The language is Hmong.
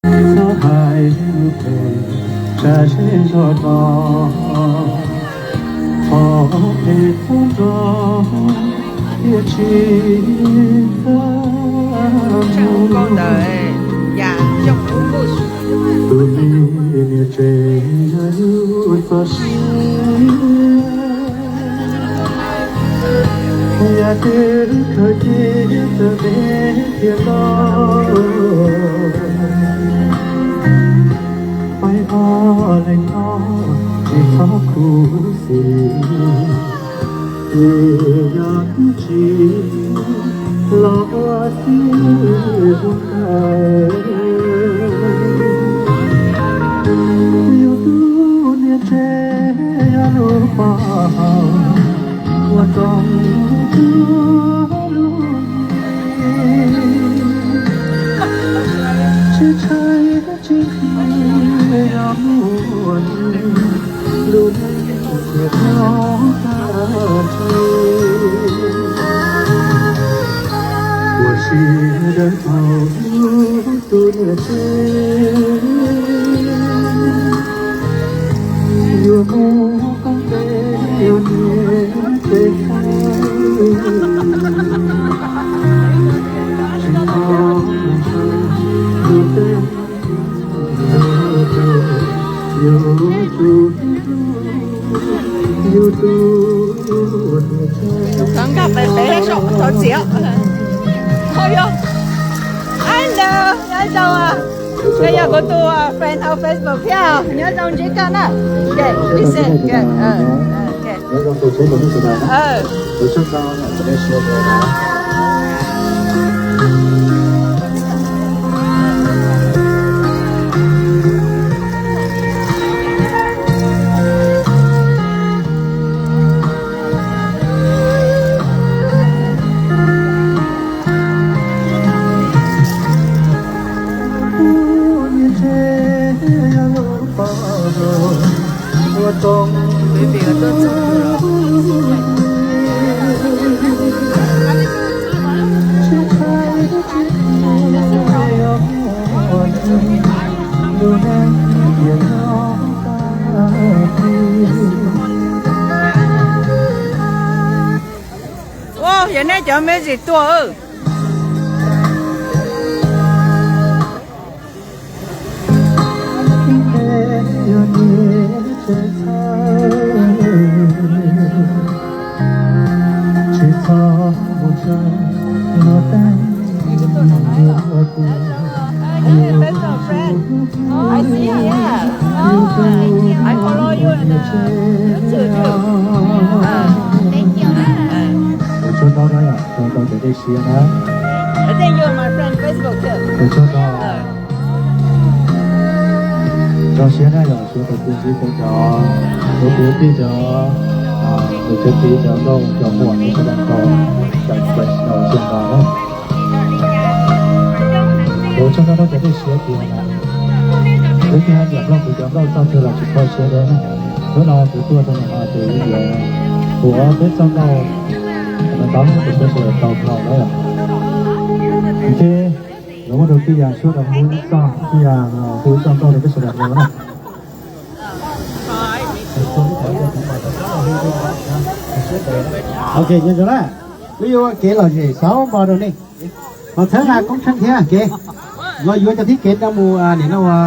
Txhob hais lus phem, tsa zeb zog no, qhov phem txhob nrog thiaj tsis txaj muag. Tus me niam tsev yog yus txoj sia, yam twg khaws cia txawm me thiaj loj. Pab ib ob leeg no tsis txhob khuv xim, vim yog twb tsis los ua txij ua nkawm. Yus tus niam tsev yog lub pov haum uas rau txhua lub neej, tsis ntshai tsis nqhis yog muaj lub neej thiaj nyob tag nrho. Ua siab dawb paug tus niam tsev, yuav mus koom tes yog niam tes xwb, tsis txhob mus saib tus twg, yus tus, yus tus niam tsev. Thov nkag pem pem saum thov txiav. Hello, nyob zoo, nyob zoo, nyob zoo. Koj yog kuv tus friend hauv Facebook thiab, nyob zoo ntsib koj na. Ok, listen, ok, ok. Ua, yog nej cov me ntsis tuaj. Hey, best of friend. I see you, yeah. Oh, I follow you in, uh, YouTube too. Uh, thank you. Uh, Ua tsaug ntau na, tsaug ntau cov dej siab na. I think you are my friend Facebook too. Ua tsaug ntau. Uh, Zoo siab na yom, siab tau tuaj ntsib peb cov, kuv kwv tij cov, tus cov txiv cov nkauj cov muam cov sawv daws tau, cov friends no siab ntau na. Ua tsaug ntau cov dej siab tiag na. Wb thiaj nyiam mloog kuv cov nkauj txoj twg los tsis txhob siab deb na. Hnub no kuv tuaj rau ntawm no ces yuav ua peb txoj nkauj no tab tus peb sawv daws tau dhau na yom. Ces los muab rau Tij Yas suab rau hu ib txoj, Tij Yas hu ib txoj nkauj rau peb sawv daws mloog na. Ok, nyob zoo na, wb yuav ua kev lom zem xaub npo rau nej. Ho txhawb nqa koob tsheej thiab kev, los yuav cov thib kev no mus nim no ua